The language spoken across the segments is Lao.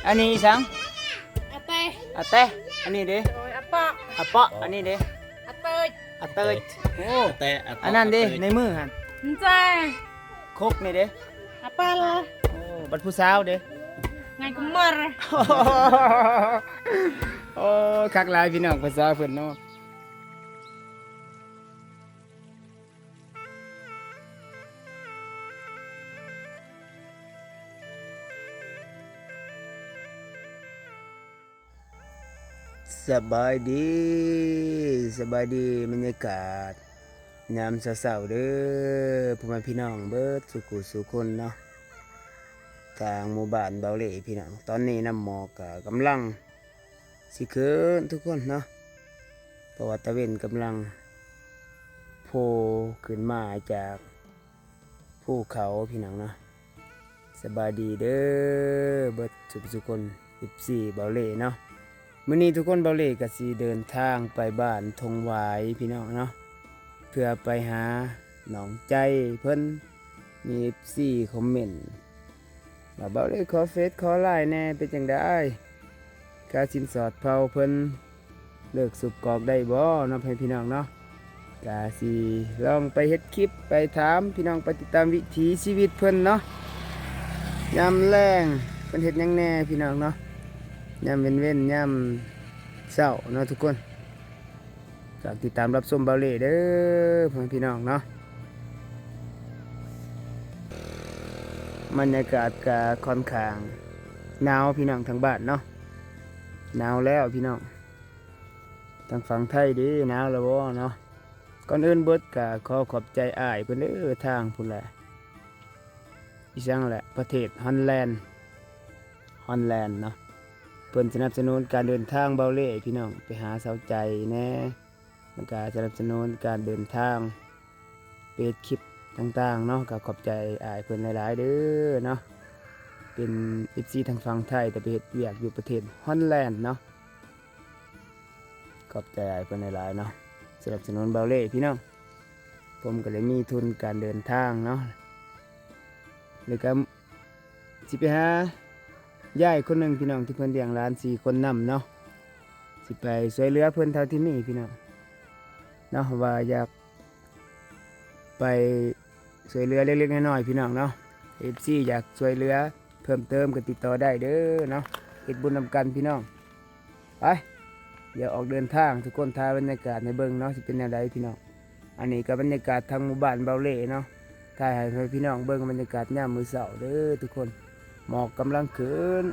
ອັນນີ້ອີ່ສັງ? ອາແຕ. ອາແຕ. ອັນນີ້ເດ? ໂດຍ ອາເປາະ. ອາເປາະ. ອັນນີ້ເດ? ອາເຕີຍ. ອາເຕີຍ. ໂອ້ ອາແຕ ອາເປາະ. ອັນນັ້ນເດ? ອາເຕີຍ. ໃນມືຫັ້ນ? ມັນໃຈ ຄົກນີ້ເດ? ອາປາລ. ໂອ້ ບັດຜູ້ສາວເດ? ໄງກຸມາລ. ໂອ້ ຄັກຫຼາຍພີ່ນ້ອງ ພາສາເພິ່ນເນາະ. ສະບາຍດີ ສະບາຍດີ ບັນຍາກາດຍາມເຊົ້າໆເດີ ພໍ່ແມ່ພີ່ນ້ອງເບິດສູ່ຜູ້ສູ່ຄົນເນາະ ທາງໝູ່ບ້ານເບົາເລ່ພີ່ນ້ອງ. ຕອນນີ້ນ້ຳໝອກກະກຳລັງຊິຂຶ້ນທຸກຄົນເນາະ ເພາະວ່າຕາເວັນກຳລັງໂຜ່ຂຶ້ນມາຈາກ ພູເຂົາພີ່ນ້ອງເນາະ. ສະບາຍດີເດີເບິດສູ່ຜູ້ສູ່ຄົນ ເອັຟຊີ ເບົາເລ່ເນາະ. ມື້ນີ້ທຸກຄົນ ເບົາເລ່ກະຊິເດີນທາງໄປບ້ານທົ່ງຫວາຍພີ່ນ້ອງເນາະ ເພື່ອໄປຫານ້ອງໃຈເພິ່ນ. ມີເອັຟຊີຄອມເມັນວ່າ ເບົາເລ່ຂໍເຟສຂໍລາຍແດ່ ເປັນຈັ່ງໃດ ຄ່າສິນສອດເຜົ່າເພິ່ນ ເລີກສູບກອກໄດ້ບໍ່ເນາະ ພໍ່ແມ່ພີ່ນ້ອງເນາະ. ກະຊິລອງໄປເຮັດຄລິບ ໄປຖາມພີ່ນ້ອງ ໄປຕິດຕາມວິຖີຊີວິດເພິ່ນເນາະ. ຍາມແລງເພິ່ນເຮັດຫຍັງແດ່ພີ່ນ້ອງເນາະ ຍາມເວັນໆ ຍາມເຊົ້າເນາະທຸກຄົນ. ຝາກຕິດຕາມຮັບຊົມເບົາເລ່ເດີ ພໍ່ແມ່ພີ່ນ້ອງເນາະ. ບັນຍາກາດກະຄ່ອນຂ້າງໜາວພີ່ນ້ອງ ທາງບ້ານເນາະ ໜາວແລ້ວພີ່ນ້ອງ. ທາງຝັ່ງໄທເດ ໜາວແລ້ວບໍ່ເນາະ? ກ່ອນອື່ນເບິດກະຂໍຂອບໃຈອ້າຍເພິ່ນເດີ ທາງພຸ້ນແຫຼະ ອີ່ສັງແຫຼະ ປະເທດຮອນແລນ ຮອນແລນເນາະ ເພິ່ນສະໜັບສະໜູນການເດີນທາງເບົາເລ່ພີ່ນ້ອງ ໄປຫາສາວໃຈແດ່ ແລ້ວກະສະໜັບສະໜູນການເດີນທາງ ເປັນຄລິບຕ່າງໆເນາະ. ກໍຂອບໃຈອ້າຍເພິ່ນຫຼາຍໆເດີເນາະ ເປັນເອັຟຊີທາງຝັ່ງໄທ ແຕ່ໄປເຮັດວຽກຢູ່ປະເທດຮອນແລນເນາະ. ຂອບໃຈອ້າຍເພິ່ນຫຼາຍໆເນາະ ສະໜັບສະໜູນເບົາເລ່ພີ່ນ້ອງ. ຜົມກໍໄດ້ມີທຶນການເດີນທາງເນາະ ແລ້ວກໍຊິໄປຫາຍາຍຄົນໜຶ່ງພີ່ນ້ອງ ທີ່ເພິ່ນລ້ຽງຫຼານສີ່ຄົນນຳເນາະ ຊິໄປຊ່ວຍເຫຼືອເພິ່ນເທົ່າທີ່ມີພີ່ນ້ອງເນາະ ວ່າຢາກ ໄປຊ່ວຍເຫຼືອເລັກໆນ້ອຍໆພີ່ນ້ອງເນາະ. ເອັຟຊີຢາກຊ່ວຍເຫຼືອເພີ່ມເຕີມກໍຕິດຕໍ່ໄດ້ເດີເນາະ ເຮັດບຸນນຳກັນພີ່ນ້ອງ. ໄປ ດຽວອອກເດີນທາງ ທຸກຄົນຖ່າຍບັນຍາກາດໃຫ້ເບິ່ງເນາະ ຊິເປັນແນວໃດພີ່ນ້ອງ. ອັນນີ້ກໍບັນຍາກາດທາງໝູ່ບ້ານເບົາເລ່ເນາະ ຖ່າຍໃຫ້ພີ່ນ້ອງເບິ່ງບັນຍາກາດຍາມມື້ເຊົ້າເດີທຸກຄົນ ໝອກກຳລັງຂຶ້ນ.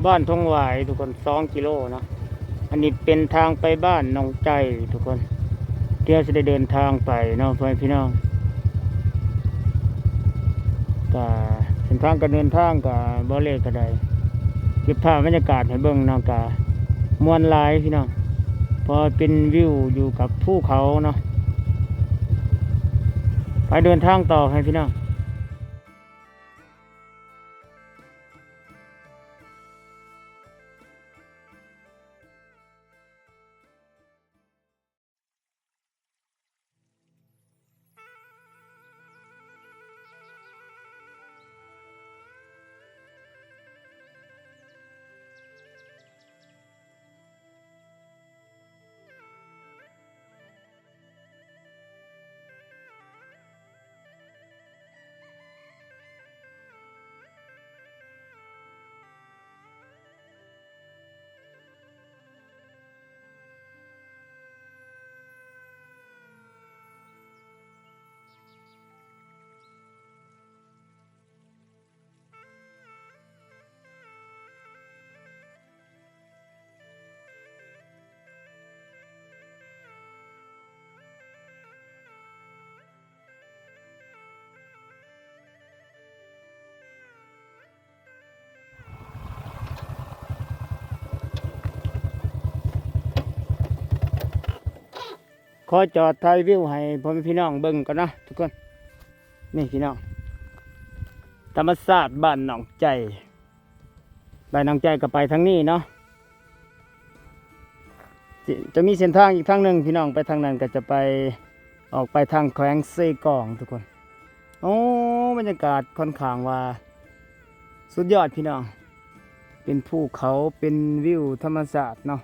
ບ້ານທົ່ງຫວາຍທຸກຄົນ ສອງກິໂລເນາະ. ອັນນີ້ເປັນທາງໄປບ້ານໜອງໃຈທຸກຄົນ ທີ່ເຮົາຊິໄດ້ເດີນທາງໄປເນາະ ພໍ່ແມ່ພີ່ນ້ອງ. ກະເສັ້ນທາງການເດີນທາງກະ ເບົາເລ່ກະໄດ້ເກັບພາບບັນຍາກາດໃຫ້ເບິ່ງເນາະ ກະມ່ວນຫຼາຍພີ່ນ້ອງ ເພາະວ່າເປັນວິວຢູ່ກັບພູເຂົາເນາະ. ໄປເດີນທາງຕໍ່ໃຫ້ພີ່ນ້ອງ. ຂໍຈອດຖ່າຍວິວໃຫ້ພໍ່ແມ່ພີ່ນ້ອງເບິ່ງກ່ອນເນາະທຸກຄົນ. ນີ້ພີ່ນ້ອງ ທຳມະຊາດບ້ານໜອງໃຈ. ບ້ານໜອງໃຈກໍໄປທາງນີ້ເນາະ. ຈະ ຈະມີເສັ້ນທາງອີກທາງໜຶ່ງພີ່ນ້ອງ ໄປທາງນັ້ນກໍຈະໄປ ອອກໄປທາງແຂວງເຊກອງທຸກຄົນ. ໂອ້ ບັນຍາກາດຂ້ອນຂ້າງວ່າສຸດຍອດພີ່ນ້ອງ ເປັນພູເຂົາ ເປັນວິວທຳມະຊາດເນາະ.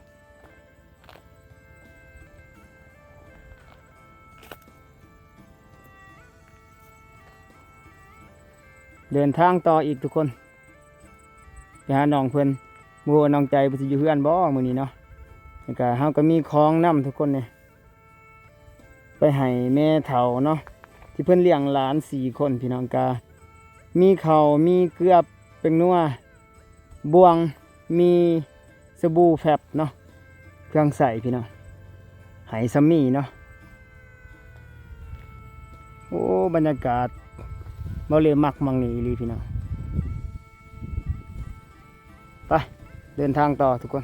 ເດີນທາງຕໍ່ອີກທຸກຄົນ ໄປຫານ້ອງເພິ່ນ. ບໍ່ຮູ້ວ່ານ້ອງໃຈເພິ່ນຊິຢູ່ເຮືອນບໍ່ມື້ນີ້ເນາະ. ແລ້ວກະເຮົາກໍມີຂອງນຳທຸກຄົນນີ້ ໄປໃຫ້ແມ່ເຖົ້າເນາະ ທີ່ເພິ່ນລ້ຽງຫຼານສີ່ຄົນພີ່ນ້ອງ. ກະມີເຂົ້າ ມີເກືອບ ແປ້ງນົວ ບ່ວງ ມີສະບູ ແຟັບເນາະ ເຄື່ອງໃຊ້ພີ່ນ້ອງ ໃຫ້ຊ່ຳນີ້ເນາະ. ໂອ້ ບັນຍາກາດ ເບົາເລ່ມັກໝ່ອງນີ້ອີ່ຫຼີພີ່ນ້ອງ. ໄປ ເດີນທາງຕໍ່ທຸກຄົນ.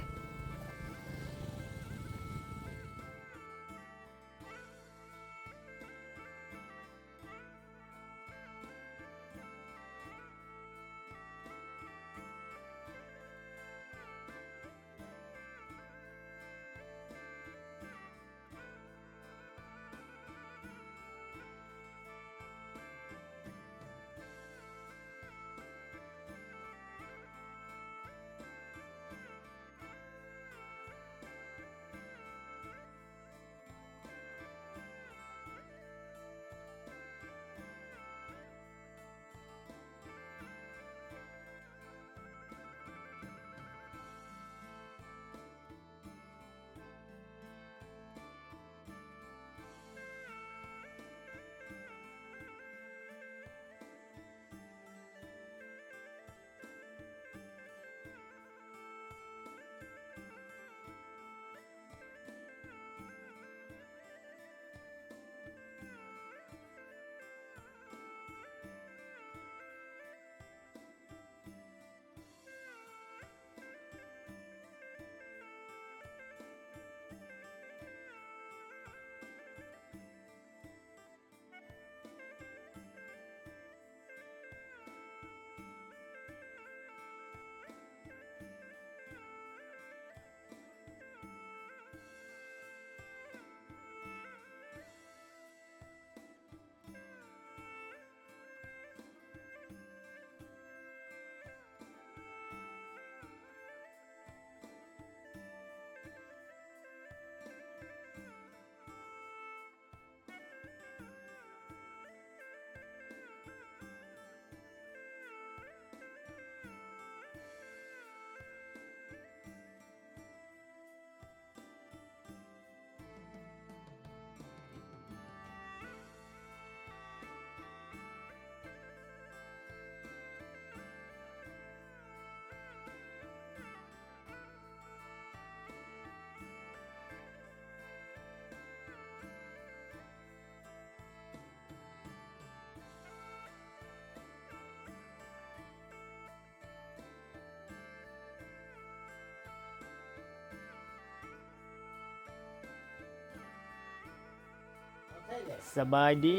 ສະບາຍດີ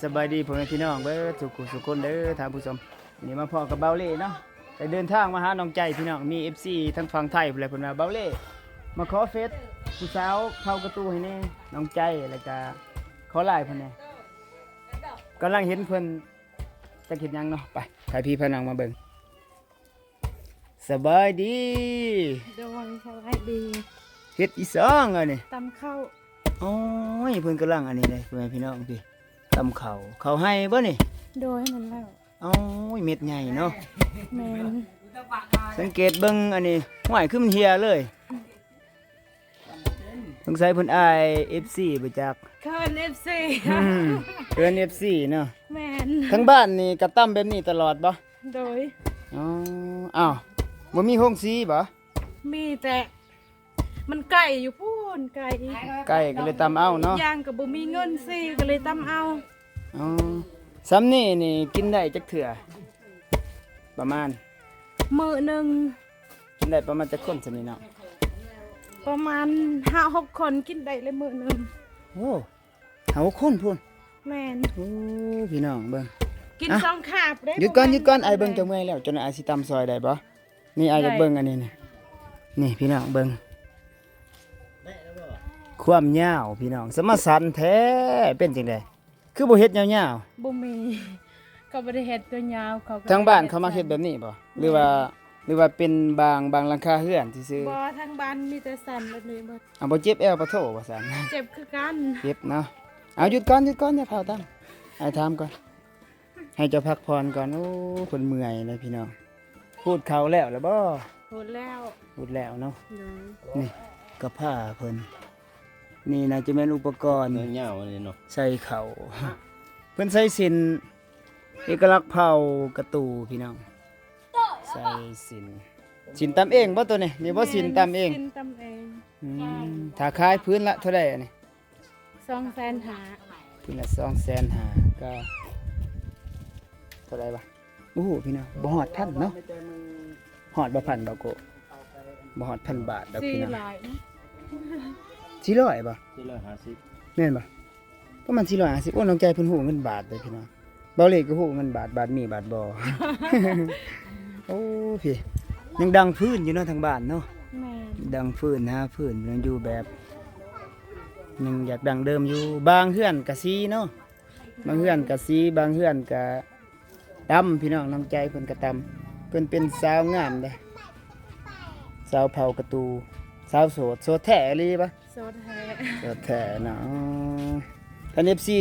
ສະບາຍດີພໍ່ແມ່ພີ່ນ້ອງເບິດທຸກຜູ້ທຸກຄົນເດີທ່ານຜູ້ຊົມ. ນີ້ມາພໍ້ກັບເບົາເລ່ເນາະ ໄດ້ເດີນທາງມາຫານ້ອງໃຈພີ່ນ້ອງ. ມີເອັຟຊີທາງຝັ່ງໄທພຸ້ນແຫຼະ ເພິ່ນວ່າ ເບົາເລ່ ມາຂໍເຟສຜູ້ສາວເຂົ້າກະຕູໃຫ້ແດ່ ນ້ອງໃຈ ແລ້ວກະຂໍລາຍເພິ່ນແດ່. ກຳລັງເຫັນເພິ່ນຈັກເຮັດຫຍັງເນາະ. ໄປ ພາພີ່ພານ້ອງມາເບິ່ງ. ສະບາຍດີ. ໂດຍ ສະບາຍດີ. ເຮັດອີ່ສັງອັນນີ້? ຕຳເຂົ້າ. ໂອ້ຍ ເພິ່ນກຳລັງອັນນີ້ເດ້ ພໍ່ແມ່ພີ່ນ້ອງ ພີ້ ຕຳເຂົ້າ. ເຂົ້າໄຮ່ບໍ່ນີ້? ໂດຍ ແມ່ນແລ້ວ. ໂອ້ຍ ເມັດໃຫຍ່ເນາະ. ແມ່ນ. ສັງເກດເບິ່ງອັນນີ້ ຫ້ວຍ ຄືມັນເຫ່ຍເລີຍ. ສົງໄສເພິ່ນອາຍເອັຟຊີບໍ່ຈັກ. ເຂີນເອັຟຊີ. ອືມ ເຂີນເອັຟຊີເນາະ. ແມ່ນ. ທາງບ້ານນີ້ກໍຕຳແບບນີ້ຕະຫຼອດບໍ່? ໂດຍ. ອໍ ອ້າວ ບໍ່ມີໂຮງສີບໍ່? ມີແຕ່ມັນໄກຢູ່ພຸ້ນ ໄກ ໄກກໍເລີຍຕຳເອົາເນາະ. ຢ່າງກໍບໍ່ມີເງິນສີ ກໍເລີຍຕຳເອົາ. ອໍ ສ່ຳນີ້ນີ້ກິນໄດ້ຈັກເທື່ອ ປະມານ? ມື້ໜຶ່ງ ກິນໄດ້ປະມານຈັກຄົນຊະນີ້ເນາະ? ປະມານຫ້າຫົກຄົນກິນໄດ້ເລີຍມື້ໜຶ່ງ. ໂອ້ ຫ້າຫົກຄົນພຸ້ນ. ແມ່ນ. ໂອ້ ພີ່ນ້ອງເບິ່ງ ກິນ ອ່ະ ສອງຄາບເດ້. ຢຸດກ່ອນ ຢຸດກ່ອນ ອ້າຍເບິ່ງຈະເມື່ອຍແລ້ວ ຈົນອ້າຍຊິຕຳຊອຍໄດ້ບໍ່? ນີ້ ອ້າຍຢາກເບິ່ງອັນນີ້ນີ້ ນີ້ພີ່ນ້ອງເບິ່ງ ຄວາມຍາວພີ່ນ້ອງ ສະມາສັນແທ້ ເປັນຈັ່ງໃດ? ຄືບໍ່ເຮັດຍາວໆ? ບໍ່ມີ ເຂົາບໍ່ໄດ້ເຮັດຕົວຍາວ ເຂົາກໍ ທາງບ້ານເຂົາມັກເຮັດແບບນີ້ບໍ່? ແມ່ນ. ຫຼືວ່າ ຫຼືວ່າເປັນບາງ ບາງຫຼັງຄາເຮືອນຊື່ໆ? ບໍ່ ທາງບ້ານມີແຕ່ສັ້ນແບບນີ້ເບິດ. ອ້າວ ບໍ່ເຈັບແອວປະໂຖວ່າຊັ້ນ? ເຈັບຄືກັນ. ເຈັບເນາະ. ເອົາ ຢຸດກ່ອນ ຢຸດກ່ອນ ຢ່າຟ້າວຕຳ ອ້າຍຖາມກ່ອນ ໃຫ້ເຈົ້າພັກຜ່ອນກ່ອນ. ໂອ້ ເພິ່ນເມື່ອຍເດ້ພີ່ນ້ອງ. ຂູດເຂົ້າແລ້ວລະບໍ່? ຂູດແລ້ວ. ຂູດແລ້ວເນາະ. ໂດຍ. ນີ້ກະພ້າເພິ່ນ ນີ້ໜ້າຈະແມ່ນອຸປະກອນ ຍາວອັນນີ້ເນາະ ໃສ່ເຂົ້າ. ເພິ່ນໃສ່ສິ້ນ ເອກະລັກເຜົ່າກະຕູພີ່ນ້ອງ ໃສ່ສິ້ນ. ສິ້ນຕຳເອງບໍ່ໂຕນີ້? ນີ້ບໍ່ ແມ່ນ ສິ້ນຕຳເອງ. ສິ້ນຕຳເອງ. ອືມ ຖ້າຂາຍພື້ນລະເທົ່າໃດອັນນີ້? ສອງແສນຫ້າ. ພື້ນລະສອງແສນຫ້າ ກະເທົ່າໃດວະ? ບໍ່ຮູ້ພີ່ນ້ອງ ບໍ່ຮອດພັນເນາະ. ຮອດບໍ່ພັນ ບ່າວໂກ້? ບໍ່ຮອດພັນບາດດອກພີ່ນ້ອງ. ສີ່ຮ້ອຍນະ. ສີ່ຮ້ອຍບໍ່? ສີ່ຮ້ອຍຫ້າສິບ ແມ່ນບໍ່? ປະມານສີ່ຮ້ອຍຫ້າສິບ. ໂອ້ ນ້ອງໃຈເພິ່ນຮູ້ເງິນບາດເດ້ພີ່ນ້ອງ. ເບົາເລກກໍຮູ້ເງິນບາດ ບາດມີບາດບໍ່. ໂອ້ ພີ່ ຍັງດັງຟືນຢູ່ເນາະທາງບ້ານເນາະ. ແມ່ນ. ດັງຟືນ ຫາຟືນ ຍັງຢູ່ແບບ ຍັງຢາກດັ້ງເດີມຢູ່. ບາງເຮືອນກະສີເນາະ ບາງເຮືອນກະສີ ບາງເຮືອນກະ ຕຳພີ່ນ້ອງ ນ້ອງໃຈເພິ່ນກະຕຳ. ເພິ່ນເປັນສາວງາມເດ້ ສາວເຜົ່າກະຕູ ສາວໂສດ. ໂສດແທ້ອີ່ຫຼີບໍ່? ໂສດແທ້. ໂສດແທ້ເນາະ. ຄັນເອັຟຊີ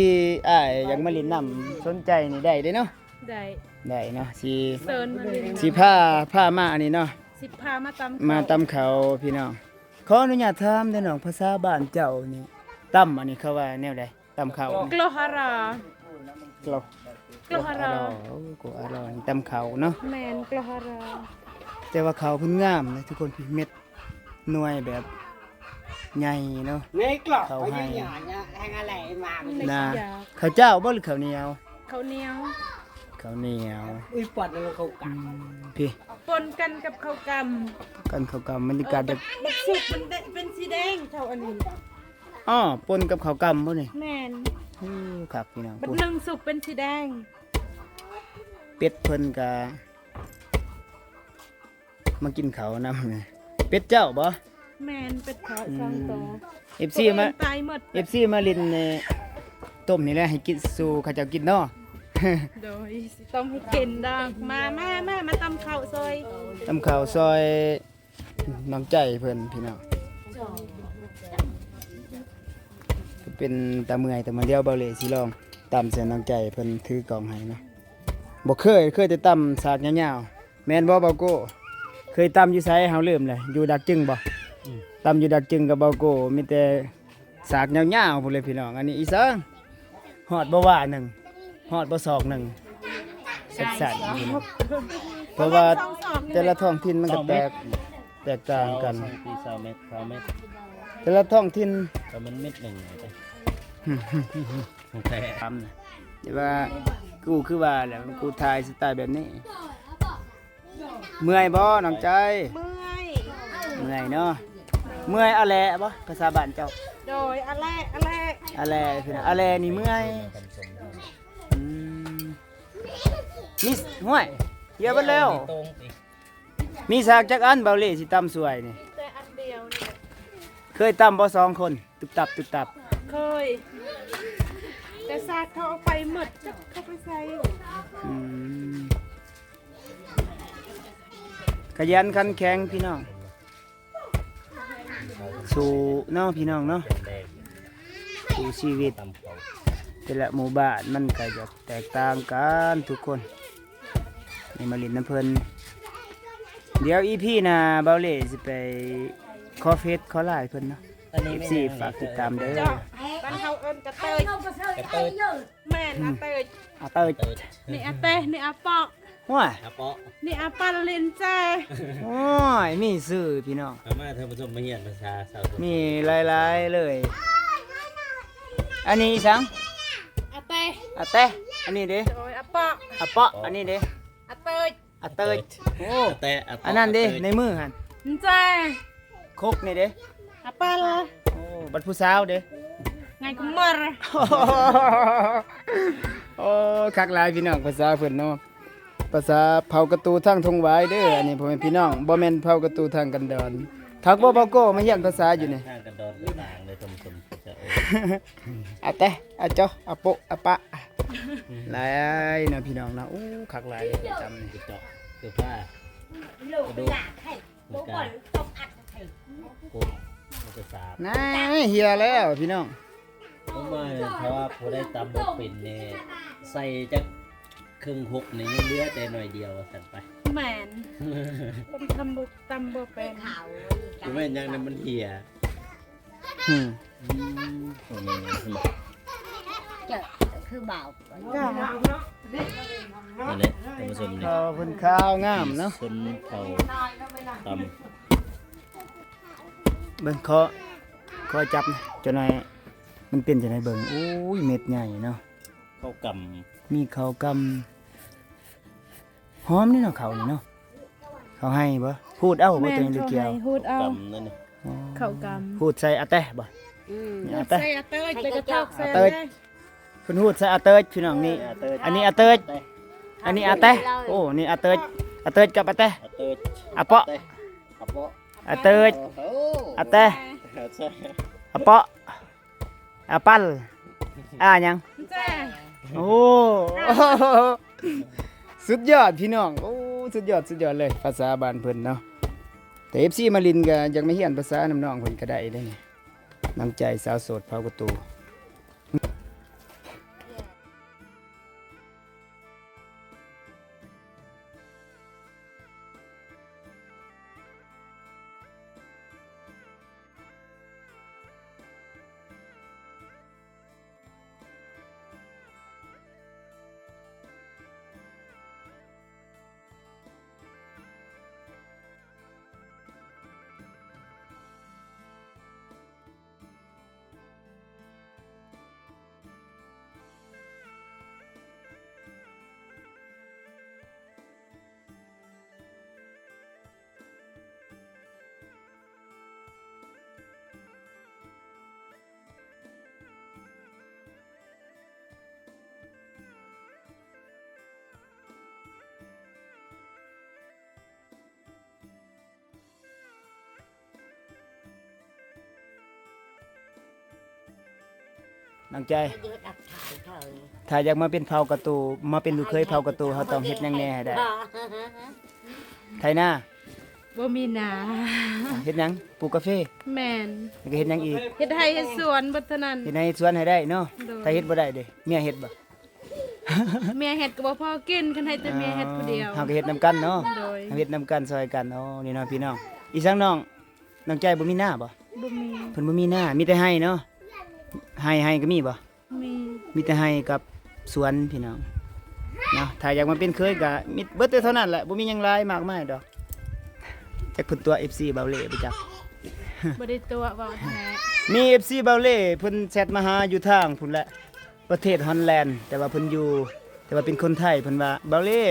ອ້າຍຢາກມາຫຼິ້ນນຳ ສົນໃຈນີ້ໄດ້ເດ້ເນາະ. ໄດ້ ໄດ້ເນາະ. ຊິ ເຊີນມາຫຼິ້ນນຳ. ຊິພາ ພາມາອັນນີ້ເນາະ ຊິພາມາຕຳ ມາຕຳເຂົ້າພີ່ນ້ອງ. ຂໍອະນຸຍາດຖາມເດີນ້ອງ ພາສາບ້ານເຈົ້ານີ້ ຕຳອັນນີ້ເຂົາວ່າແນວໃດ? ຕຳເຂົ້າ ກະໂລຮາຣາ. ກະໂລ ກະໂລຮາຣາ. ໂອ້ ກະໂລຮາຣາ ຕຳເຂົ້າເນາະ. ແມ່ນ ກະໂລຮາຣາ. ແຕ່ວ່າເຂົ້າເພິ່ນງາມເດ້ທຸກຄົນ ເມັດໜ່ວຍແບບໃຫຍ່ເນາະ. ເຂົ້າໄຮ່ນະ. ເຂົ້າເຈົ້າບໍ່ ຫຼືເຂົ້າໜຽວ? ເຂົ້າໜຽວ. ເຂົ້າໜຽວ. ອຸ້ຍ ປອດເຂົ້າກັນ ອືມ ພີ້ ປົນກັນກັບເຂົ້າກຳ ກັນເຂົ້າກຳ. ບັນຍາກາດແບບ ບັກສຸກມັນເປັນສີແດງເທົ່າອັນນີ້. ອໍ ປົນກັບເຂົ້າກຳບໍ່ນີ້? ແມ່ນ. ໂອ້ ຄັກພີ່ນ້ອງ. ບັດໜຶ່ງສຸກເປັນສີແດງ. ເປັດເພິ່ນກະມາກິນເຂົ້ານຳ. ເປັດເຈົ້າບໍ່? ແມ່ນ ເປັດເຂົາສອງໂຕ. ອືມ ເອັຟຊີມາ ເອັຟຊີມາຫຼິ້ນນີ້ ຕົ້ມນີ້ແຫຼະໃຫ້ກິນ ສູ່ເຂົາເຈົ້າກິນເນາະ. ໂດຍ ຊິຕ້ອງໃຫ້ກິນດອກ. ມາ ມາ ມາ ມາຕຳເຂົ້າຊ່ອຍ ຕຳເຂົ້າຊ່ອຍ ນ້ອງໃຈເພິ່ນພີ່ນ້ອງ. ເປັນຕາເມື່ອຍ ແຕ່ມາດຽວເບົາເລຊິລອງຕຳໃສ່ນ້ອງໃຈເພິ່ນຖືກ້ອງໃຫ້ເນາະ. ບໍ່ເຄີຍ ເຄີຍແຕ່ຕຳສາກຍາວໆ ແມ່ນບໍ່ ເບົາໂກ້? ເຄີຍຕຳຢູ່ໃສ? ເຮົາລືມແລ້ວ. ຢູ່ດາກຈຶງບໍ່? ອືມ ຕຳຢູ່ດາກຈຶງກັບເບົາໂກ້ ມີແຕ່ ສາກຍາວໆພຸ້ນເລີຍພີ່ນ້ອງ. ອັນນີ້ອີ່ສັງ ຮອດບໍ່ວາໜຶ່ງ ຮອດບໍ່ສອກໜຶ່ງ ສັ້ນໆ ເພາະວ່າແຕ່ລະທ້ອງຖິ່ນມັນກໍແຕກ ແຕກຕ່າງກັນ. ຊາວເມັດ ຊາວເມັດ ແຕ່ລະທ້ອງຖິ່ນ ກໍມັນເມັດໜຶ່ງ ແຕ່ວ່າກູຄືວ່າແຫຼະ ກູຖ່າຍສະໄຕແບບນີ້. ເມື່ອຍບໍ່ນ້ອງໃຈ? ເມື່ອຍ. ເມື່ອຍເນາະ. ເມື່ອຍອະແລະບໍ່ ພາສາບ້ານເຈົ້າ? ໂດຍ ອະແລະ ອະແລະ ອະແລະ ອະແລະນີ້ເມື່ອຍ. ອືມ ມີ ຫ້ວຍ ເຫຍເບິດແລ້ວ. ມີສາກຈັກອັນ ເບົາເລຊິຕຳຊ່ວຍນີ້? ມີແຕ່ອັນດຽວນີ້ແຫຼະ. ເຄີຍຕຳບໍ່ສອງຄົນ? ຕຸບຕັບ ຕຸບຕັບ. ເຄີຍ ແຕ່ສາກເຂົາເອົາໄປໝົດ ຈັກເຂົາໄປໃສ. ອືມ ຂະຫຍັນຂັນແຂງພີ່ນ້ອງ ສູ້ເນາະພີ່ນ້ອງເນາະ ສູ້ຊີວິດ. ແຕ່ລະໝູ່ບ້ານມັນກະຈະແຕກຕ່າງກັນທຸກຄົນ. ນີ້ມາຫຼິ້ນນຳເພິ່ນ. ດຽວອີພີໜ້າ ເບົາເລຊິໄປຂໍເຟສຂໍລາຍເພິ່ນເນາະ. ເອັຟຊີຝາກຕິດຕາມເດີ. ບ້ານເຮົາເອີ້ນກະເຕີຍ. ກະເຕີຍ. ແມ່ນ ອາເຕີຍ. ອາເຕີຍ. ນີ້ອາເຕ ນີ້ອາເປາະ. ຫ້ວຍ ອາເປາະ. ນີ້ອາປາລິນແຈ. ໂອ້ຍ ມີຊື່ພີ່ນ້ອງ. ເອົາມາທ່ານຜູ້ຊົມມາຮຽນພາສາຊາວ ມີຫຼາຍໆເລີຍ. ອັນນີ້ອີ່ສັງ? ອາເຕ. ອາເຕ. ອັນນີ້ເດ? ໂດຍ ອາເປາະ. ອາເປາະ. ອັນນີ້ເດ? ອາເຕີຍ. ອາເຕີຍ. ໂອ້ ອາເຕ ອາເຕະ. ອັນນັ້ນເດ ອາເຕີຍ ໃນມືຫັ້ນ? ແຈ. ຄົກນີ້ເດ? ອາປາລ. ໂອ້ ບັດຜູ້ສາວເດ? ໄງກະເໝິດ. ໂອ້ ຄັກຫຼາຍພີ່ນ້ອງ ພາສາເພິ່ນເນາະ ພາສາເຜົ່າກະຕູທາງທົ່ງຫວາຍເດີ. ອັນນີ້ພໍ່ແມ່ພີ່ນ້ອງ ບໍ່ແມ່ນເຜົ່າກະຕູທາງກັນດອນ. ຄັກບໍ່ ເບົາໂກ້ ມາຮຽນພາສາຢູ່ນີ້? ທາງກັນດອນກະຕ່າງເລີຍທ່ານຜູ້ຊົມ. ອາແຕ ອາເຈາະ ອາໂປະ ອາປະ ຫຼາຍເນາະພີ່ນ້ອງເນາະ. ໂອ້ ຄັກຫຼາຍເລີຍ ຈຳ ກະເຈາະ ກະພາ ກະດູກ ກະ ກົບ ແລ້ວກະສາບ. ນາຍ ເຫ່ຍແລ້ວພີ່ນ້ອງ. ເພາະວ່າ ຖ້າວ່າຜູ້ໃດຕຳບໍ່ເປັນນີ້ ໃສ່ຈັກເຄິ່ງຫົກນີ້ ຍັງເຫຼືອແຕ່ໜ້ອຍດຽວວ່າຊັ້ນໄປ. ແມ່ນ ຄົນຕຳບໍ່ ຕຳບໍ່ເປັນ ບໍ່ແມ່ນຫຍັງນະ ມັນເຫ່ຍ. ອືມ ອືມ ເຈົ້າຄືບ່າວ ນັ້ນແຫຼະທ່ານຜູ້ຊົມນີ້. ເອີ ເພິ່ນຂາວງາມເນາະ ຊົນເຜົ່າຕຳ. ເບິ່ງ ຂໍ ຂໍຈັບ ຈັກໜ້ອຍ ມັນເປັນຈັ່ງໃດເບິ່ງ. ໂອ້ຍ ເມັດໃຫຍ່ເນາະ ເຂົ້າກຳ ມີເຂົ້າກຳ. ຫອມເດ້ເນາະ ເຂົ້ານີ້ເນາະ. ເຂົ້າໄຮ່ບໍ່? ຂູດເອົາບໍ່? ແມ່ນ ຕົວນີ້ຫຼືກ່ຽວ? ຂູດເອົາ ເຂົ້າກຳນັ້ນນີ້. ອໍ ເຂົ້າກຳ ຂູດໃສ່ອາແຕະບໍ່? ອືມ ນີ້ອາແຕະ ຂູດໃສ່ອາເຕີຍ ແລ້ວກະຈອກໃສ່ອາເຕີຍ. ເພິ່ນຂູດໃສ່ອາເຕີຍພີ່ນ້ອງນີ້. ອາເຕີຍ ອັນນີ້ອາເຕີຍ ອັນນີ້ອາແຕະ. ໂອ້ ນີ້ອາເຕີຍ ອາເຕີຍກັບອາແຕະ. ອາເຕີຍ ອາເປາະ ອາເປາະ ອາເຕີຍ ໂອ້ໂຫ ອາແຕະ ອາເຕີຍ ອາເປາະ ອາປັນ ອາຫຍັງ? ແຈ. ໂອ້ ສຸດຍອດພີ່ນ້ອງ. ໂອ້ ສຸດຍອດ ສຸດຍອດເລີຍ ພາສາບ້ານເພິ່ນເນາະ. ແຕ່ ເອັຟຊີ ມາຫຼິ້ນກະຢາກມາຮຽນພາສານຳນ້ອງເພິ່ນກະໄດ້ເດ້ນີ້. ນ້ຳໃຈສາວໂສດເຜົ່າກະຕູ. ນ້ອງໃຈ ເຮັດອັກຖ່າຍເຂົາ ຖ້າຢາກມາເປັນເຜົ່າກະຕູ ມາເປັນລູກເຂີຍເຜົ່າກະຕູ ເຮົາຕ້ອງເຮັດຫຍັງແດ່ໃຫ້ໄດ້? ໄຖນາ ບໍ່ມີນາ. ເຮັດຫຍັງ? ປູກກາເຟ? ແມ່ນ. ແລ້ວກະເຮັດຫຍັງອີກ? ເຮັດໄຮ່ເຮັດສວນເບິດເທົ່ານັ້ນ. ເຮັດໄຮ່ເຮັດສວນໃຫ້ໄດ້ເນາະ. ໂດຍ. ຖ້າເຮັດບໍ່ໄດ້ເດ? ເມຍເຮັດບໍ່ພໍກິນ ຄັນໃຫ້ແຕ່ເມຍເຮັດຜູ້ດຽວ. ເຮົາກະເຮັດນຳກັນເນາະ. ໂດຍ. ເຮົາເຮັດນຳກັນຊ່ອຍກັນ. ໂອ້ ນີ້ເນາະພີ່ນ້ອງ. ອີສັງນ້ອງ ນ້ອງໃຈບໍ່ມີນາບໍ່? ບໍ່ມີ. ເພິ່ນບໍ່ມີນາ ມີແຕ່ໄຮ່ເນາະ. ໄຮ່ ໄຮ່ກະມີບໍ່? ມີ ມີແຕ່ໄຮ່ກັບສວນພີ່ນ້ອງເນາະ. ຖ້າຢາກມາເປັນເຂີຍກະມີເບິດແຕ່ເທົ່ານັ້ນແຫຼະ ບໍ່ມີຫຍັງຫຼາຍມາກມາຍດອກ. ຈັກເພິ່ນຕົວະ ເອັຟຊີ ເບົາເລ່ບໍ່ຈັກ. ບໍ່ໄດ້ຕົວະ ເວົ້າແທ້. ມີ ເອັຟຊີ ເບົາເລ່ເພິ່ນແຊັດມາຫາຢູ່ທາງພຸ້ນແຫຼະ ປະເທດຮອນແລນ ແຕ່ວ່າເພິ່ນຢູ່ ແຕ່ວ່າເປັນຄົນໄທ. ເພິ່ນວ່າ ເບົາເລ່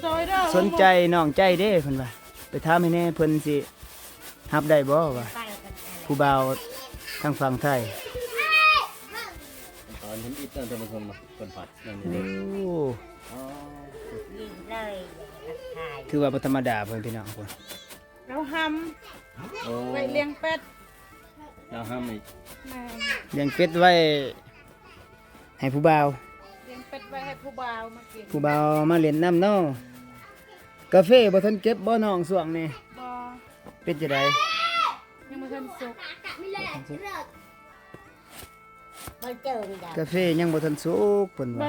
ຊ່ອຍເດີ ສົນໃຈນ້ອງໃຈເດ້ ເພິ່ນວ່າ ໄປຖາມໃຫ້ແດ່ ເພິ່ນຊິຮັບໄດ້ບໍ່ວ່າ ຜູ້ບ່າວທາງຝັ່ງໄທ. ຕອນທຳອິດນະທ່ານຜູ້ຊົມເນາະ ເພິ່ນພັດນັ້ນນີ້ເດ້. ໂອ້ ອໍ ຖືວ່າບໍ່ທຳມະດາເພິ່ນ ພີ່ນ້ອງເພິ່ນ. ລາວຫຳ ໂອ້ ໄວ້ລ້ຽງເປັດ. ລາວຫຳອີກ. ແມ່ນ. ລ້ຽງເປັດໄວ້ໃຫ້ຜູ້ບ່າວ. ລ້ຽງເປັດໄວ້ໃຫ້ຜູ້ບ່າວມາກິນ. ຜູ້ບ່າວມາຫຼິ້ນນຳເນາະ. ກາເຟບໍ່ທັນເກັບບໍ່ນ້ອງຊ່ວງນີ້? ບໍ່. ເປັນຈັ່ງໃດ? ຍັງບໍ່ທັນສຸກ. ບໍ່ທັນສຸກ. ກາເຟຍັງບໍ່ທັນສຸກເພິ່ນວ່າ.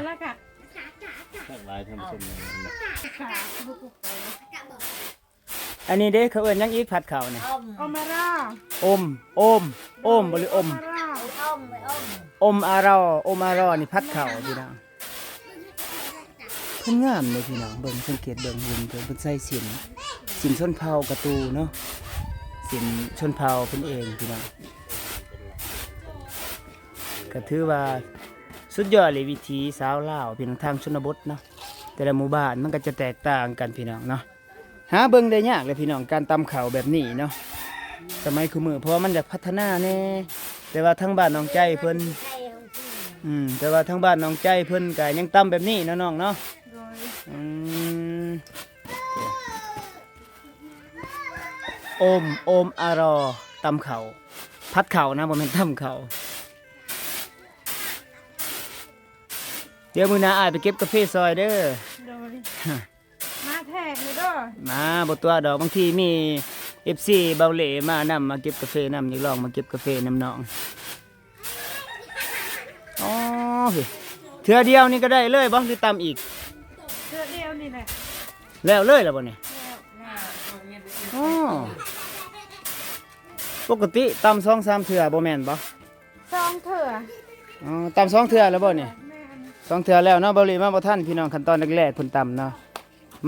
ຄັກຫຼາຍທ່ານຜູ້ຊົມ. ອັນນີ້ເດ້ ເຂົາເອີ້ນຫຍັງອີກ ຜັດເຂົ້ານີ້? ໂອມອາຣາ. ໂອມ ໂອມ ໂອມບໍ່ ຫຼື ໂອມ? ໂອມອາຣາ ໂອມອາຣາ ໂອມອາຣານີ້ຜັດເຂົ້າພີ່ນ້ອງ. ເພິ່ນງາມເດ້ພີ່ນ້ອງ ເບິ່ງ ສັງເກດເບິ່ງ ເຫັນເພິ່ນ ເພິ່ນໃສ່ສິ້ນ ສິ້ນຊົນເຜົ່າກະຕູເນາະ ສິ້ນຊົນເຜົ່າເພິ່ນເອງພີ່ນ້ອງ. ກະຖືວ່າສຸດຍອດເລີຍ ວິຖີຊາວລາວພີ່ນ້ອງ ທາງຊົນນະບົດເນາະ ແຕ່ລະໝູ່ບ້ານມັນກະຈະແຕກຕ່າງກັນພີ່ນ້ອງເນາະ. ຫາເບິ່ງໄດ້ຍາກເລີຍພີ່ນ້ອງ ການຕຳເຂົ້າແບບນີ້ເນາະ ສະໄໝຄູ່ມື້ ເພາະວ່າມັນຢາກພັດທະນາແດ່ ແຕ່ວ່າທາງບ້ານນ້ອງໃຈເພິ່ນ ອືມ ແຕ່ວ່າທາງບ້ານນ້ອງໃຈເພິ່ນກະຍັງຕຳແບບນີ້ເນາະນ້ອງເນາະ. ໂດຍ ອືມ ໂອມ ໂອມອາລໍ ຕຳເຂົ້າ ຜັດເຂົ້ານະ ບໍ່ແມ່ນຕຳເຂົ້າ. ດຽວມື້ໜ້າອ້າຍໄປເກັບກາເຟຊ່ອຍເດີ. ໂດຍ ມາແທກເດີ. ມາ ບໍ່ຕົວະດອກ ບາງທີມີເອັຟຊີເບົາເຫຼມານຳ ມາເກັບກາເຟນຳ ຢາກລອງມາເກັບກາເຟນຳນ້ອງ. ອໍ ເທື່ອດຽວນີ້ກໍໄດ້ເລີຍບໍ່ ຫຼືຕຳອີກ? ເທື່ອດຽວນີ້ແຫຼະ. ແລ້ວເລີຍລະບໍ່ນີ້? ແລ້ວ ແລ້ວ. ອໍ ປົກກະຕິຕຳສອງສາມເທື່ອບໍ່ແມ່ນບໍ່? ສອງເທື່ອ. ອໍ ຕຳສອງເທື່ອແລ້ວບໍ່ນີ້? ແມ່ນ ສອງເທື່ອແລ້ວເນາະ. ເບົາເຫຼມາບໍ່ທັນ ພີ່ນ້ອງ ຂັ້ນຕອນແລກໆເພິ່ນຕຳເນາະ.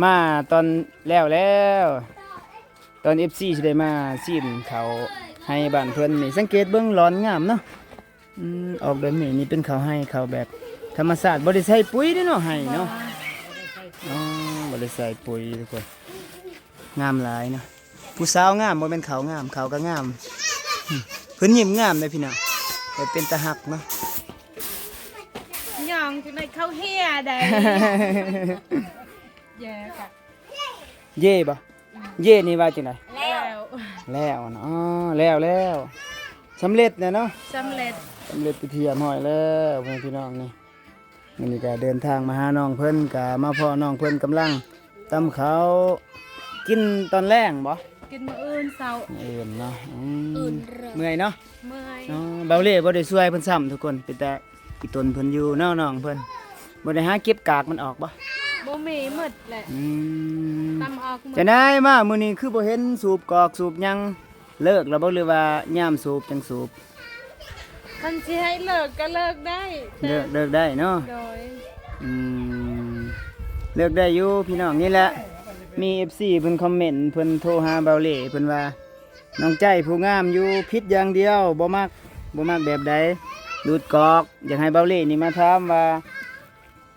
ມາຕອນແລ້ວແລ້ວ ຕອນເອັຟຊີຊິໄດ້ມາຊີມເຂົ້າໄຮ່ບ້ານເພິ່ນນີ້ ສັງເກດເບິ່ງຫຼອນງາມເນາະ. ອືມ ອອກແບບນີ້ ນີ້ເປັນເຂົ້າໄຮ່ ເຂົ້າແບບທຳມະຊາດ ບໍ່ໄດ້ໃສ່ປຸ໋ຍເດ້ເນາະ ໄຮ່ເນາະ. ອໍ ບໍ່ໄດ້ໃສ່ປຸ໋ຍທຸກຄົນ. ງາມຫຼາຍເນາະ ຜູ້ສາວງາມ ບໍ່ແມ່ນເຂົ້າງາມ ເຂົ້າກໍງາມ. ເພິ່ນຍິ້ມງາມເດ້ພີ່ນ້ອງ ແບບເປັນຕາຮັກເນາະ. ຍ່ອງຈັ່ງໃດເຂົ້າເຮຍໄດ໋. ເຢກະ ເຢບໍ່? ເຢນີ້ວ່າຈັ່ງໃດ? ແລ້ວ ແລ້ວນະ. ອໍ ແລ້ວ ແລ້ວ ສຳເລັດແລ້ວເນາະ. ສຳເລັດ ສຳເລັດເປັນທີ່ຮຽບຮ້ອຍແລ້ວ ພໍ່ແມ່ພີ່ນ້ອງນີ້. ມື້ນີ້ກະເດີນທາງມາຫານ້ອງເພິ່ນ ກະມາພໍ້ນ້ອງເພິ່ນກຳລັງຕຳເຂົ້າກິນຕອນແລງບໍ່? ກິນມື້ອື່ນເຊົ້າ. ມື້ອື່ນເນາະ. ອືມ ເມື່ອຍເນາະ. ເມື່ອຍ. ເນາະ ເບົາເຫຼບໍ່ໄດ້ຊ່ວຍເພິ່ນຊ້ຳທຸກຄົນ ເປັນຕາອີ່ຕົນເພິ່ນຢູ່ເນາະ ນ້ອງເພິ່ນບໍ່ໄດ້ຫາເກັບກາກມັນອອກບໍ່? ບໍ່ມີ ໝົດແຫຼະ. ອືມ ຕຳອອກໝົດ. ຈັ່ງໃດມາມື້ນີ້ຄືບໍ່ເຫັນສູບກອກສູບຫຍັງ? ເລີກແລ້ວບໍ່ ຫຼືວ່າຍາມສູບຈັ່ງສູບ? ຄັນຊິໃຫ້ເລີກກໍເລີກໄດ້ ເລີກ ເລີກໄດ້ເນາະ. ໂດຍ ອືມ ເລີກໄດ້ຢູ່ພີ່ນ້ອງ. ນີ້ແຫຼະ ມີເອັຟຊີເພິ່ນຄອມເມັນ ເພິ່ນໂທຫາເບົາເຫຼ ເພິ່ນວ່າ ນ້ອງໃຈຜູ້ງາມຢູ່ ຜິດຢ່າງດຽວ ບໍ່ມັກ ບໍ່ມັກແບບໃດ? ດູດກອກ. ຢາກໃຫ້ເບົາເຫຼນີ້ມາຖາມວ່າ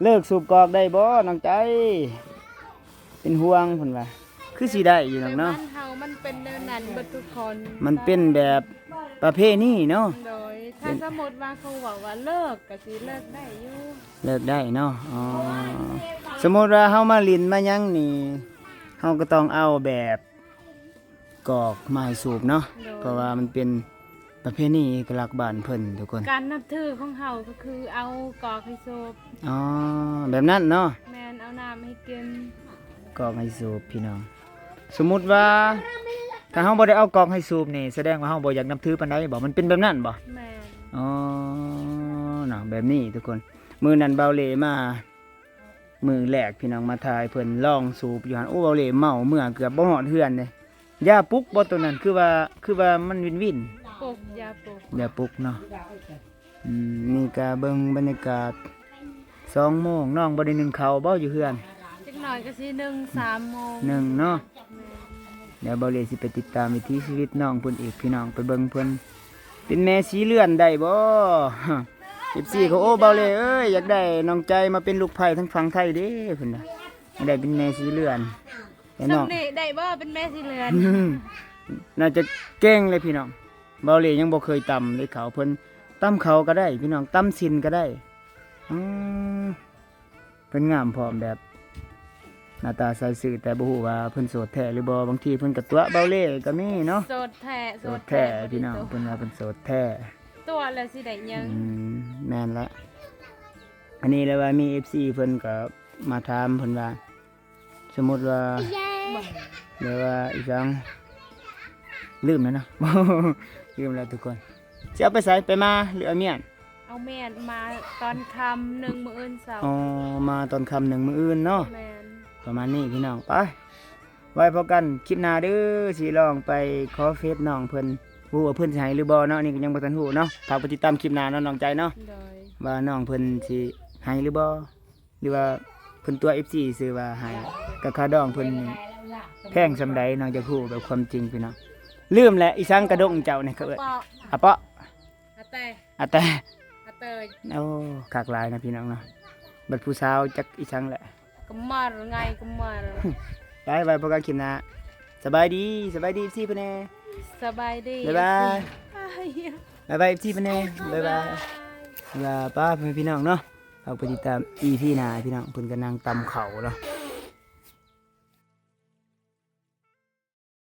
ເລີກສູບກອກໄດ້ບໍ່ນ້ອງໃຈ? ເປັນຫ່ວງເພິ່ນວ່າ. ຄືຊິໄດ້ຢູ່ດອກເນາະ. ແຕ່ບ້ານເຮົາມັນເປັນແນວນັ້ນເບິດທຸກຄົນ ມັນເປັນແບບປະເພນີເນາະ. ໂດຍ ຖ້າສົມມຸດວ່າເຂົາເວົ້າວ່າເລີກ ກໍຊິເລີກໄດ້ຢູ່. ເລີກໄດ້ເນາະ. ອໍ ສົມມຸດວ່າເຮົາມາຫຼິ້ນມາຫຍັງນີ້ ເຮົາກໍຕ້ອງເອົາແບບ ກອກມາໃຫ້ສູບເນາະ. ໂດຍ ເພາະວ່າມັນເປັນປະເພນີເອກະລັກບ້ານເພິ່ນທຸກຄົນ. ການນັບຖືຂອງເຮົາກໍຄືເອົາກອກໃຫ້ສູບ. ອໍ ແບບນັ້ນເນາະ. ແມ່ນ ເອົານ້ຳໃຫ້ກິນ ກອກໃຫ້ສູບພີ່ນ້ອງ. ສົມມຸດວ່າຖ້າເຮົາບໍ່ໄດ້ເອົາກອກໃຫ້ສູບນີ້ ສະແດງວ່າເຮົາບໍ່ຢາກນັບຖືປານໃດບໍ? ມັນເປັນແບບນັ້ນບໍ? ແມ່ນ. ອໍ ເນາະ ແບບນີ້ທຸກຄົນ. ມື້ນັ້ນເບົາເຫຼມາ ມື້ແລກພີ່ນ້ອງມາຖ່າຍເພິ່ນລອງສູບຢູ່ຫັ້ນ. ໂອ້ ເບົາເຫຼເມົາເມືອເກືອບບໍ່ຮອດເຮືອນເດ້. ຢາປຸກບໍ່ໂຕນັ້ນ? ຄືວ່າ ຄືວ່າມັນວິນໆ. ປຸກ ຢາປຸກ ຢາປຸກເນາະ. ອືມ ນີ້ກະເບິ່ງບັນຍາກາດ ສອງໂມງ. ນ້ອງບໍ່ໄດ້ໜຶ້ງເຂົ້າບໍ່ຢູ່ເຮືອນ? ຈັກໜ້ອຍກໍຊິໜຶ້ງ ສາມໂມງ ໜຶ້ງເນາະ. ແມ່ນ. ດຽວເບົາເຫຼຊິໄປຕິດຕາມວິຖີຊີວິດນ້ອງເພິ່ນອີກ ພີ່ນ້ອງ ໄປເບິ່ງເພິ່ນເປັນແມ່ສີເລືອນໄດ້ບໍ່? ເອັຟຊີ ເຂົາ ໂອ້ ເບົາເຫຼເອີຍ ຢາກໄດ້ນ້ອງໃຈມາເປັນລູກໃພ້ທາງຝັ່ງໄທເດ້ ເພິ່ນວ່າ ຢາກໄດ້ເປັນແມ່ສີເລືອນ. ແຕ່ນ້ອງ ຊ່ຳນີ້ໄດ້ບໍ່ເປັນແມ່ສີເລືອນ? ໜ້າຈະເກັ່ງເລີຍພີ່ນ້ອງ. ເບົາເຫຼຍັງບໍ່ເຄີຍຕຳເລີຍເຂົ້າ. ເພິ່ນຕຳເຂົ້າກໍໄດ້ພີ່ນ້ອງ ຕຳຊີ້ນກໍໄດ້. ອືມ ເພິ່ນງາມພ້ອມ ແບບໜ້າຕາໃສຊື່ ແຕ່ບໍ່ຮູ້ວ່າເພິ່ນໂສດແທ້ຫຼືບໍ່. ບາງທີເພິ່ນກໍຕົວະເບົາເລ່ກໍມີເນາະ. ໂສດແທ້ ໂສດແທ້ ໂສດແທ້ພີ່ນ້ອງ. ເພິ່ນວ່າເພິ່ນໂສດແທ້ ຕົວະແລ້ວຊິໄດ້ຫຍັງ? ອືມ ແມ່ນລະ. ອັນນີ້ແຫຼະວ່າມີເອັຟຊີເພິ່ນກໍມາຖາມ ເພິ່ນວ່າ ສົມມຸດວ່າ ແບບວ່າອີຫຍັງ ລືມແລ້ວເນາະ ລືມແລ້ວທຸກຄົນ. ຊິເອົາໄປໃສ? ໄປມາ ຫຼືເອົາມ້ຽນ? ເອົາມ້ຽນມາຕອນຄ່ຳໜຶ່ງມື້ອື່ນເຊົ້າ. ອໍ ມາຕອນຄ່ຳໜຶ່ງມື້ອື່ນເນາະ. ແມ່ນ. ປະມານນີ້ພີ່ນ້ອງ. ໄປ ໄວ້ພໍ້ກັນຄລິບໜ້າເດີ. ຊິລອງໄປຂໍເຟສນ້ອງເພິ່ນ ບໍ່ຮູ້ວ່າເພິ່ນຊິໃຫ້ຫຼືບໍ່ເນາະ. ອັນນີ້ກໍຍັງບໍ່ທັນຮູ້ເນາະ. ຝາກໄປຕິດຕາມຄລິບໜ້າເນາະ ນ້ອງໃຈເນາະ ໂດຍ ວ່ານ້ອງເພິ່ນຊິໃຫ້ຫຼືບໍ່. ຫຼືວ່າເພິ່ນຕົວະເອັຟຊີຊື່ວ່າໃຫ້ ກະຄ່າດອງເພິ່ນນີ້ແພງສ່ຳໃດເນາະ. ຢາກຮູ້ແບບຄວາມຈິງພີ່ນ້ອງ. ລືມແຫຼະ ອີສັງກະດົງເຈົ້ານີ້ ເຂົາເອີ້ນ ອາເປາະ ອາແຕ ອາແຕ ອາເຕີຍ. ໂອ້ ຄັກຫຼາຍນະພີ່ນ້ອງເນາະ. ບັດຜູ້ສາວຈັກອີສັງແຫຼະ ກະມາລ ໄງກະມາລ. ໄປ ໄວ້ພົບກັນຄລິບໜ້າ. ສະບາຍດີ ສະບາຍດີເອັຟຊີເພິ່ນແດ່. ສະບາຍດີ ບາຍບາຍ ເອັຟຊີ. ບາຍບາຍ ເອັຟຊີ ເພິ່ນແດ່ ບາຍບາຍ ລາປາ ພໍ່ແມ່ພີ່ນ້ອງເນາະ ເຮົາໄປຕິດຕາມ ອີພີ ໜ້າ ພີ່ນ້ອງ ເພິ່ນກຳລັງຕຳເຂົ້າເນາະ